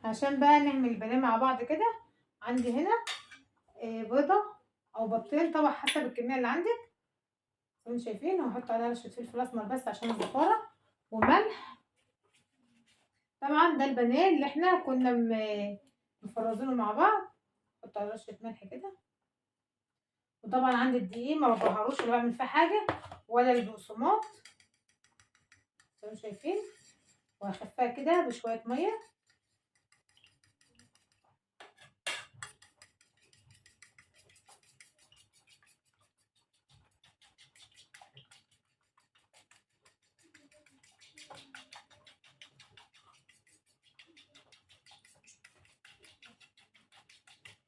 عشان بقى نعمل البانيه مع بعض كده. عندي هنا بيضة او بيضتين طبعا حسب الكمية اللي عندك، زي ما انتم شايفين. وهحط عليها رشه فلفل اسمر بس عشان الزفاره، وملح. طبعا ده البانيه اللي احنا كنا مفرزينه مع بعض. احط عليه رشه ملح كده. وطبعا عندي الدقيق ما ببهروش ولا بعمل فيه حاجة ولا البقسماط، زي ما انتم شايفين. وهخفها كده بشوية مية.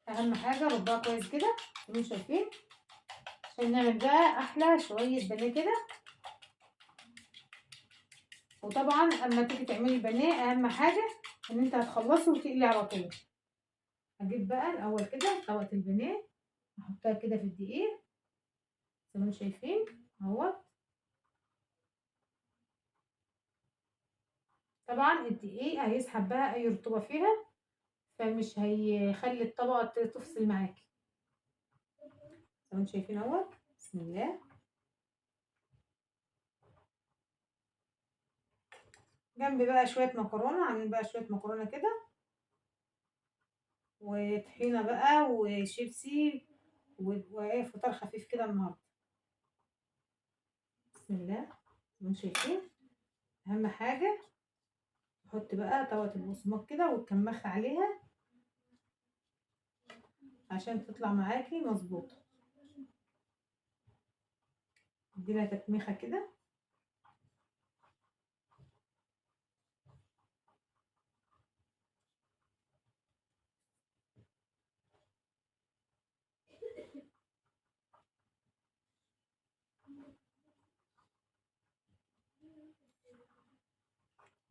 اهم حاجة ربها كويس كده زي ما انتم شايفين، عشان نعمل بقى احلى شوية بانيه كده. وطبعا اما تيجي تعملي البانيه اهم حاجة ان انت هتخلصه وتقلي على طول. هجيب بقى الاول كده طبقه البانيه، احطها كده في الدقيق زي ما انتم شايفين اهوت. طبعا الدقيق هيسحب بقى اي رطوبة فيها، فمش هيخلي الطبقة تفصل معاكي زي ما انتم شايفين اهوت. بسم الله. جنبي بقى شوية مكرونه، عاملين بقى شوية مكرونه كده وطحينه بقى وشيبسي وايه، فطار خفيف كده النهارده. بسم الله. زي ما انتم شايفين اهم حاجة نحط بقى طبقه البقسماط كده وتكمخ عليها عشان تطلع معاكي مظبوطة. اديلها تكميخه كده.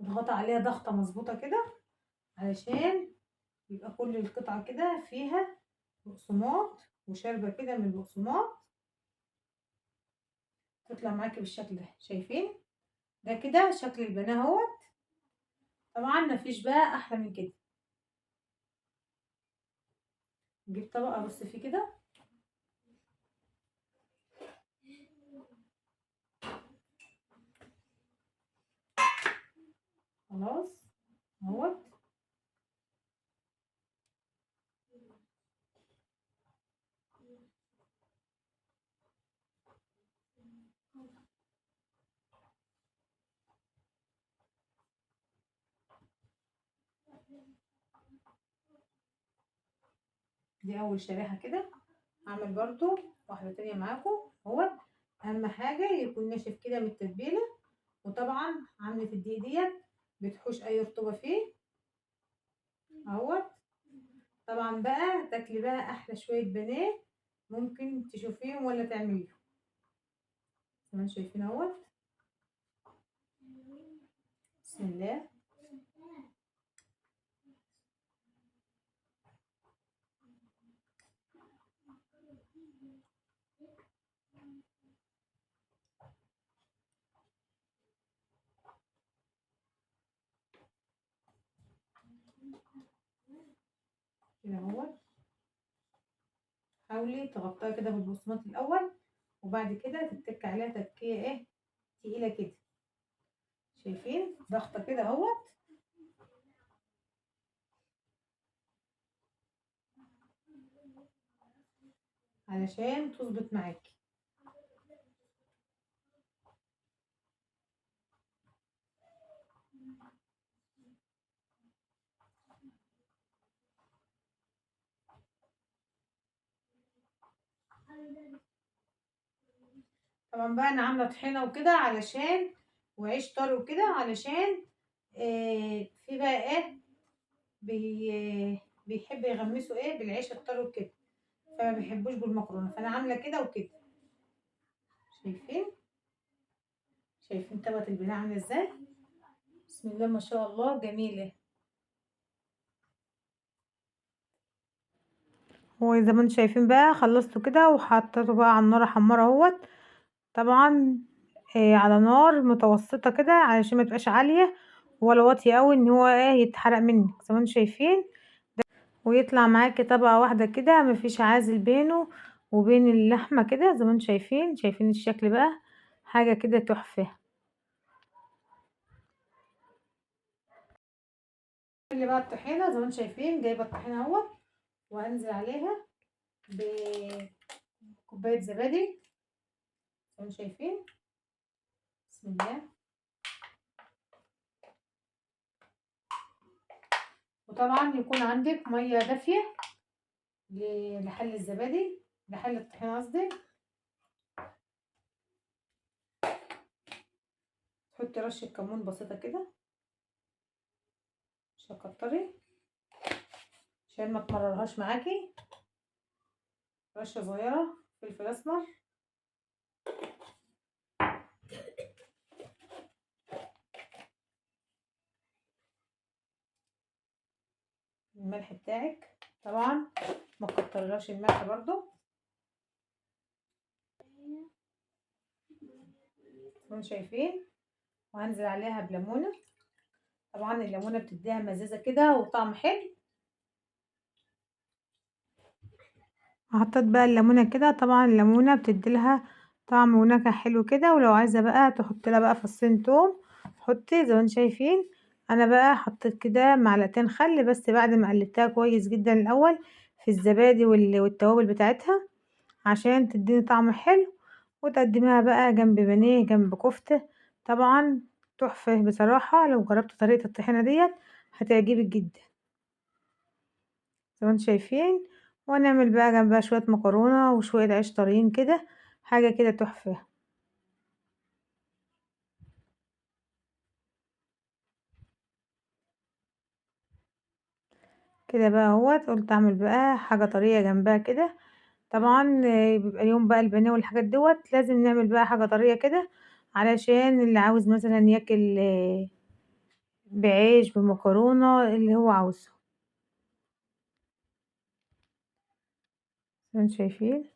اضغطي عليها ضغطه مظبوطة كده علشان يبقى كل القطعة كده فيها بقسماط وشاربه كده من البقسماط، تطلع معاكي بالشكل ده. شايفين ده كده شكل البانيه اهوت. طبعا مفيش بقى احلى من كده. نجيب طبق ارص فيه كده. خلاص اهوت. دي اول شريحة كده. هعمل برضو واحدة تانية معاكم اهوت. اهم حاجة يكون ناشف كده من التتبيله، وطبعا عامله الدقيق ديت بتحوش اي رطوبة فيه اهوت. طبعا بقى تاكلي بقى احلى شوية بانيه ممكن تشوفيهم ولا تعمليهم زي ما انتم شايفين اهوت. بسم الله. كده اهوت. حاولي تغطيها كده بالبقسماط الاول، وبعد كده تتك عليها تكيه ايه تقيلة كده. شايفين ضغطه كده اهوت. علشان تظبط معاكي. طبعا بقى انا عامله طحينه وكده علشان، وعيش طري وكده علشان في بقى ايه بيحب يغمسوا ايه بالعيش الطري وكده، فما بيحبوش بالمكرونه، فانا عامله كده وكده. شايفين؟ شايفين طبقه البناء عامله ازاي؟ بسم الله ما شاء الله جميلة. وزي ما انتم شايفين بقى خلصته كده وحطيته بقى على النار احمره اهوت. طبعا على نار متوسطه كده علشان ما تبقاش عالية ولا واطية قوي ان هو ايه يتحرق منك زي ما انتم شايفين، ويطلع معاكي طبقه واحدة كده مفيش عازل بينه وبين اللحمة كده زي ما انتم شايفين. شايفين الشكل بقى حاجة كده تحفة. اللي بقى الطحينه زي ما انتم شايفين، جايبه الطحينه اهوت، وهنزل عليها بكوبايه زبادي زي ما انتم شايفين. بسم الله. وطبعا يكون عندك مية دافيه لحل الزبادي، لحل الطحينه قصدي. تحطي رشه كمون بسيطة كده، مش هتكتري عشان ما تمررهاش معاكي. رشه صغيرة فلفل اسمر، الملح بتاعك طبعا ما تكترلهاش الملح برضو. زي ما شايفين. وهنزل عليها بليمونه، طبعا الليمونه بتديها مزازه كده وطعم حلو. حطيت بقى الليمونه كده، طبعا الليمونه بتديلها طعم ونكهه حلو كده. ولو عايزه بقى تحط لها بقى فصين توم حطي زي ما انتم شايفين. انا بقى حطيت كده معلقتين خل بس بعد ما قلبتها كويس جدا الاول في الزبادي والتوابل بتاعتها عشان تديني طعم حلو. وتقدميها بقى جنب بانيه جنب كفته، طبعا تحفة بصراحة. لو جربت طريقه الطحينه ديت هتعجبك جدا زي ما انتم شايفين. ونعمل بقى جنبها شوية مكرونه وشوية عيش طريين كده، حاجة كده تحفة. كده بقى اهوت. قلت اعمل بقى حاجة طرية جنبها كده، طبعا بيبقى يوم بقى البانيه والحاجات دوت لازم نعمل بقى حاجة طرية كده، علشان اللي عاوز مثلا ياكل بعيش بمكرونه اللي هو عاوزه. زي ما انتم شايفين.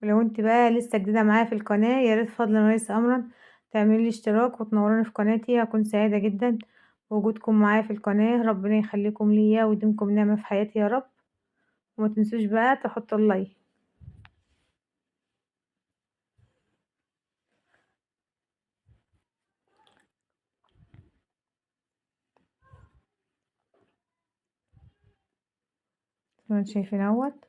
ولو انت بقى لسه جديدة معايا في القناة، يا ريت فضلا وليس امرا تعملي لي اشتراك وتنوروني في قناتي، هكون سعيدة جدا بوجودكم معايا في القناة. ربنا يخليكم ليا ويديمكم نعمه في حياتي يا رب. وما تنسوش بقى تحطوا ال like. زي ما انتم شايفين اهوت.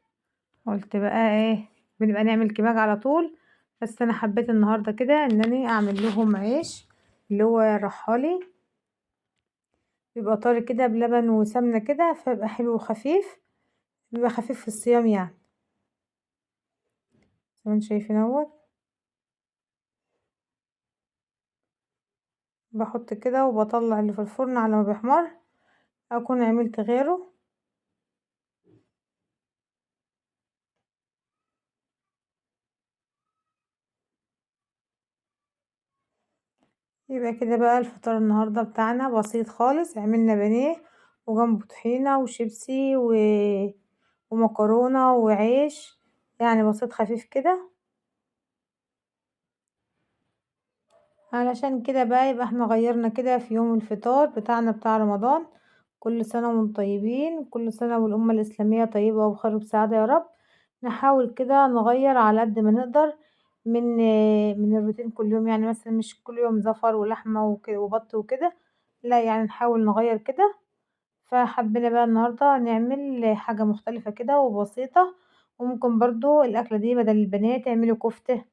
قلت بقى ايه، بنبقى نعمل كباج على طول، بس انا حبيت النهارده كده ان انا اعمل لهم عيش اللي هو رحالي، بيبقى طري كده بلبن وسمنه كده، فيبقى حلو وخفيف، بيبقى خفيف في الصيام يعني. زي ما انتم شايفين اهوت. بحط كده وبطلع اللي في الفرن على ما بيحمر، اكون عملت غيره. يبقى كده بقى الفطار النهارده بتاعنا بسيط خالص، عملنا بانيه وجنبه طحينه وشيبسي ومكرونه وعيش، يعني بسيط خفيف كده. علشان كده بقى يبقى احنا غيرنا كده في يوم الفطار بتاعنا بتاع رمضان. كل سنة وانتم طيبين، كل سنة والامه الاسلامية طيبة وبخير وبسعاده يا رب. نحاول كده نغير على قد ما نقدر من الروتين كل يوم، يعني مثلا مش كل يوم زفر ولحمه وبط وكده، لا يعني نحاول نغير كده. فحبينا بقى النهارده نعمل حاجة مختلفة كده وبسيطة. وممكن برضو الاكلة دي بدل البانيه تعملي كفته،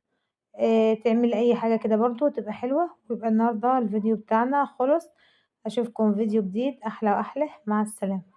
تعملي اي حاجة كده برضو تبقى حلوة. ويبقى النهارده الفيديو بتاعنا خلص، اشوفكم فيديو جديد احلى واحلى. مع السلامة.